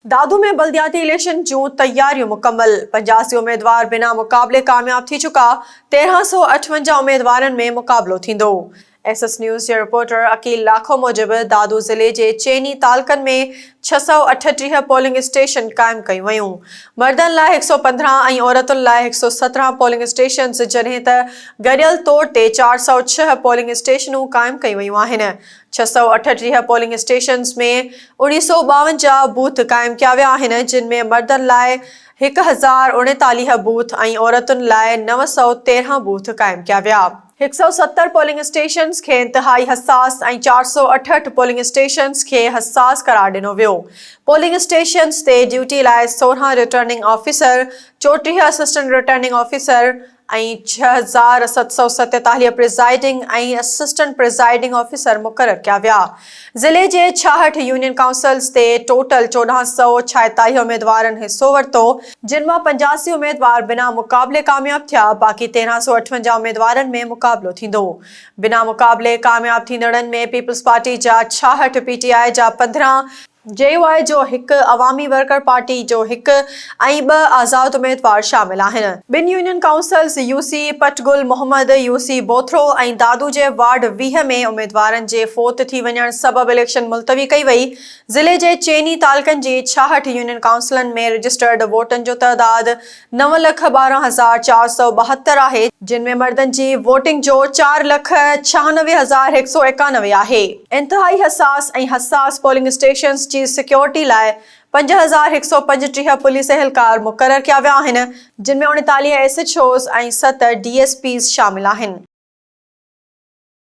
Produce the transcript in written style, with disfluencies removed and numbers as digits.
دادو ۾ بلدياتي اليڪشن جون تياريون مڪمل، 85 اميدوار بنا مقابلي ڪامياب ٿي چڪا، 1358 اميدوارن ۾ مقابلو ٿيندو. ايس ايس نيوز جي رپورٽر عقيل لاکو موجب دادو ضلعي جي چئني تعلقن ۾ 638 پولنگ اسٽيشن قائم ڪيون ويون، مردن لاء 115 ۽ عورتن لاء 117 پولنگ اسٽيشنز جڏهن ته گڏيل طور تي 406 پولنگ اسٽيشنون قائم ڪيون ويون آهن. 638 پولنگ اسٽيشنز ۾ 1952 بوٿ قائم ڪيا ويا آهن، جن ۾ مردن لاء 1039 بوٿ ۽ عورتن لاء 913 بوٿ قائم ڪيا ويا. 170 پولنگ اسٽيشنز کي انتهائي حساس ۽ 468 پولنگ اسٽيشنز کي حساس قرار ڏنو ويو. پولنگ اسٽيشنز تي ڊيوٽي لاء 16 returning officer, 34 assistant returning officer, ۽ 6747 presiding ۽ assistant presiding officer مقرر ڪيا ويا. ضلعي جي 66 يونين ڪائونسلز تي ٽوٽل 1446 اميدوارن حصو ورتو، جن مان 85 اميدوار بنا مقابلي ڪامياب ٿيا، باقي 1358 اميدوارن ۾ مقابلو ٿيندو. بنا مقابلي ڪامياب ٿيندڙن ۾ پيپلز پارٽي جا 66، پي ٽي آء جا 15، جي يو آء جو هڪ، عوامي ورڪر پارٽي جو هڪ ۽ ٻه آزاد اميدوار شامل آهن. ٻن union councils U C Pat Gul Muhammad, U C Bothro ۽ Dadu جي وارڊ 20 ۾ اميدوارن جي فوت ٿي وڃڻ سبب اليڪشن ملتوي ڪئي وئي. ضلعي جي چئني تعلقن جي 66 يونين ڪائونسلن ۾ رجسٽرڊ ووٽن جو تعداد 912472 آهي، جن ۾ مردن جي ووٽنگ جو 496191 آهي. انتهائي حساس ۽ حساس پولنگ اسٽيشنز جي سيڪيورٽي لاء 5135 پوليس اهلڪار مقرر ڪيا ويا آهن، جن ۾ 39 ايس ايڇ اوز ۽ ست ڊي ايس پيز شامل آهن.